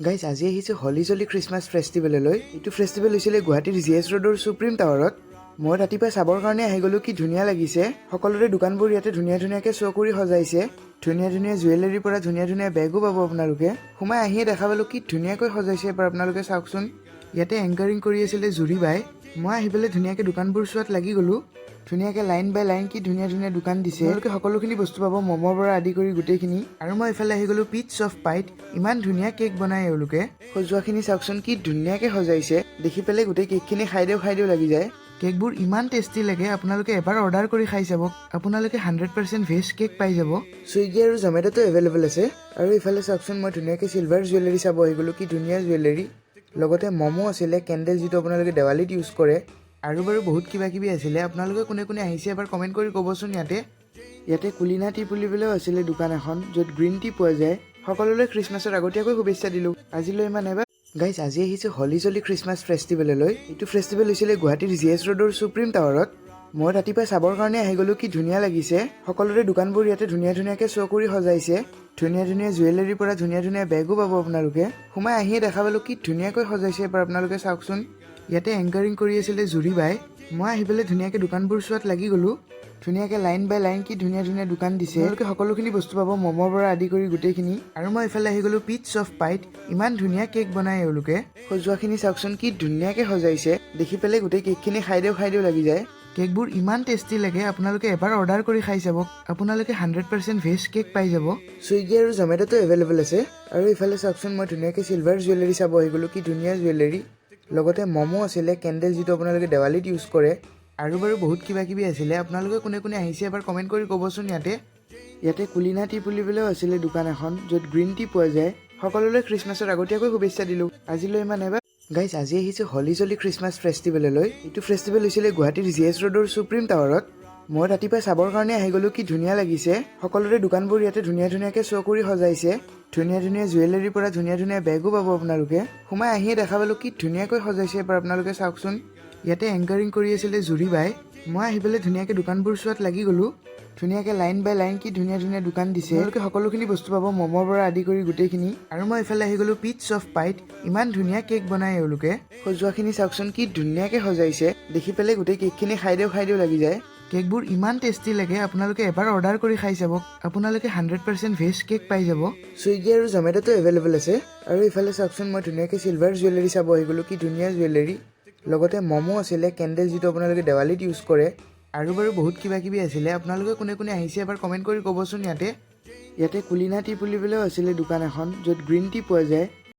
Guys, আজি আহিছোঁ হলি জলি Christmas ফেষ্টিভেললৈ। এইটো ফেষ্টিভেল হৈছিলে গুৱাহাটীৰ জি এছ ৰোডৰ সুপ্ৰিম টাৱাৰত। মই ৰাতিপুৱা চাবৰ কাৰণে আহি গ'লোঁ। কি ধুনীয়া লাগিছে! সকলোৰে দোকানবোৰ ইয়াতে ধুনীয়া ধুনীয়াকৈ শ্ব' কৰি সজাইছে। ধুনীয়া ধুনীয়া জুৱেলাৰীৰ পৰা ধুনীয়া ধুনীয়া বেগো পাব আপোনালোকে। সোমাই আহিয়ে দেখা পালোঁ, কি ধুনীয়াকৈ সজাইছে। এবাৰ আপোনালোকে চাওকচোন। ইয়াতে এংকাৰিং কৰি আছিলে জুৰি বাই। মই আহি পেলাই ধুনীয়াকৈ দোকানবোৰ চোৱাত লাগি গ'লোঁ। ধুনীয়াকৈ লাইন বাই লাইন কি ধুনীয়া ধুনীয়া দোকান দিছে। আপোনালোকে সকলোখিনি বস্তু পাব, ম'মৰ পৰা আদি কৰি গোটেইখিনি। আৰু মই এইফালে আহি গ'লোঁ পিটছ অফ পাইত। ইমান ধুনীয়া কেক বনাই এওঁলোকে। সজোৱাখিনি চাওকচোন, কি ধুনীয়াকৈ সজাইছে। দেখি পেলাই গোটেই কেকখিনি খাই দিওঁ খাই দিওঁ লাগি যায়। কেকবোৰ ইমান টেষ্টি লাগে, আপোনালোকে এবাৰ অৰ্ডাৰ কৰি খাই চাব। আপোনালোকে 100% ভেজ কেক পাই যাব। চুইগি আৰু জমেট'টো এভেইলেবল আছে। আৰু ইফালে চাওকচোন, মই ধুনীয়াকৈ চিলভাৰ জুৱেলাৰী চাব আহি গ'লোঁ। কি ধুনীয়া জুৱেলাৰী! লগতে মমো আছিলে, কেণ্ডেল যিটো আপোনালোকে দেৱালীত ইউজ কৰে, আৰু বাৰু বহুত কিবা কিবি আছিলে। আপোনালোকে কোনে কোনে আহিছে, এবাৰ কমেণ্ট কৰি ক'বচোন। ইয়াতে ইয়াতে কুলিনা টি বুলিবলৈও আছিলে দোকান এখন, য'ত গ্ৰীণ টি পোৱা যায়। সকলোলৈ খ্ৰীষ্টমাছৰ আগতীয়াকৈ শুভেচ্ছা দিলোঁ। আজিলৈ ইমান এবাৰ। গাইজ, আজি আহিছোঁ হলি জলি খ্ৰীষ্টমাছ ফেষ্টিভেললৈ। এইটো ফেষ্টিভেল হৈছিলে গুৱাহাটীৰ জি এছ ৰোডৰ সুপ্ৰিম টাৱাৰত। মই ৰাতিপুৱা চাবৰ কাৰণে আহি গ'লোঁ। কি ধুনীয়া লাগিছে! সকলোৰে দোকানবোৰ ইয়াতে ধুনীয়া ধুনীয়াকৈ শ্ব' কৰি সজাইছে। ধুনীয়া ধুনীয়া জুৱেলাৰীৰ পৰা ধুনীয়া ধুনীয়া বেগো পাব আপোনালোকে। সোমাই আহিয়ে দেখা পালোঁ, কি ধুনীয়াকৈ সজাইছে। এবাৰ আপোনালোকে চাওকচোন। ইয়াতে এংকাৰিং কৰি আছিলে জুৰি বাই। মই আহি পেলাই ধুনীয়াকৈ দোকানবোৰ চোৱাত লাগি গ'লোঁ। ধুনীয়াকৈ লাইন বাই লাইন কি ধুনীয়া ধুনীয়া দোকান দিছে। আপোনালোকে সকলোখিনি বস্তু পাব, ম'মৰ পৰা আদি কৰি গোটেইখিনি। আৰু মই এইফালে আহি গ'লোঁ পিটছ অফ পাইত। ইমান ধুনীয়া কেক বনাই এওঁলোকে। সজোৱাখিনি চাওকচোন, কি ধুনীয়াকৈ সজাইছে। দেখি পেলাই গোটেই কেকখিনি খাই দিওঁ খাই দিওঁ লাগি যায়। কেকবোৰ ইমান টেষ্টি লাগে, আপোনালোকে এবাৰ অৰ্ডাৰ কৰি খাই চাব। আপোনালোকে 100% ভেজ কেক পাই যাব। চুইগি আৰু জমেট'টো এভেইলেবল আছে। আৰু ইফালে চাওকচোন, মই ধুনীয়াকৈ চিলভাৰ জুৱেলাৰী চাব আহি গ'লোঁ। কি ধুনীয়া জুৱেলাৰী! লগতে মমো আছিলে, কেণ্ডেল যিটো আপোনালোকে দেৱালীত ইউজ কৰে, আৰু বাৰু বহুত কিবা কিবি আছিলে। আপোনালোকে কোনে কোনে আহিছে, এবাৰ কমেণ্ট কৰি ক'বচোন। ইয়াতে ইয়াতে কুলিনা টি বুলিবলৈও আছিলে দোকান এখন, য'ত গ্ৰীণ টি পোৱা যায়। সকলোলৈ খ্ৰীষ্টমাছৰ আগতীয়াকৈ শুভেচ্ছা দিলোঁ। আজিলৈ ইমান এবাৰ। গাইজ, আজি আহিছোঁ হলি জলি খ্ৰীষ্টমাছ ফেষ্টিভেললৈ। এইটো ফেষ্টিভেল হৈছিলে গুৱাহাটীৰ জি এছ ৰোডৰ সুপ্ৰিম টাৱাৰত। মই ৰাতিপুৱা চাবৰ কাৰণে আহি গ'লোঁ। কি ধুনীয়া লাগিছে! সকলোৰে দোকানবোৰ ইয়াতে ধুনীয়া ধুনীয়াকৈ শ্ব' কৰি সজাইছে। ধুনীয়া ধুনীয়া জুৱেলাৰীৰ পৰা ধুনীয়া ধুনীয়া বেগো পাব আপোনালোকে। সোমাই আহিয়ে দেখা পালোঁ, কি ধুনীয়াকৈ সজাইছে। এবাৰ আপোনালোকে চাওকচোন। ইয়াতে এংকাৰিং কৰি আছিলে জুৰি বাই। মই আহি পেলাই ধুনীয়াকৈ দোকানবোৰ চোৱাত লাগি গ'লোঁ। ধুনীয়াকৈ লাইন বাই লাইন কি ধুনীয়া ধুনীয়া দোকান দিছে। আপোনালোকে সকলোখিনি বস্তু পাব, ম'মৰ পৰা আদি কৰি গোটেইখিনি। আৰু মই এইফালে আহি গ'লোঁ পিটছ অফ পাইত। ইমান ধুনীয়া কেক বনাই এওঁলোকে। সজোৱাখিনি চাওকচোন, কি ধুনীয়াকৈ সজাইছে। দেখি পেলাই গোটেই কেকখিনি খাই দিওঁ খাই দিওঁ লাগি যায়। কেকবোৰ ইমান টেষ্টি লাগে, আপোনালোকে এবাৰ অৰ্ডাৰ কৰি খাই চাব। আপোনালোকে 100% ভেজ কেক পাই যাব। চুইগি আৰু জমেট'টো এভেইলেবল আছে। আৰু ইফালে চাওকচোন, মই ধুনীয়াকৈ চিলভাৰ জুৱেলাৰী চাব আহি গ'লোঁ। কি ধুনীয়া জুৱেলাৰী! লগতে মমো আছিলে, কেণ্ডেল যিটো আপোনালোকে দেৱালীত ইউজ কৰে, আৰু বাৰু বহুত কিবা কিবি আছিলে। আপোনালোকে কোনে কোনে আহিছে, এবাৰ কমেণ্ট কৰি ক'বচোন। ইয়াতে ইয়াতে কুলিনা টি বুলিবলৈও আছিলে দোকান এখন, য'ত গ্ৰীণ টি পোৱা যায়।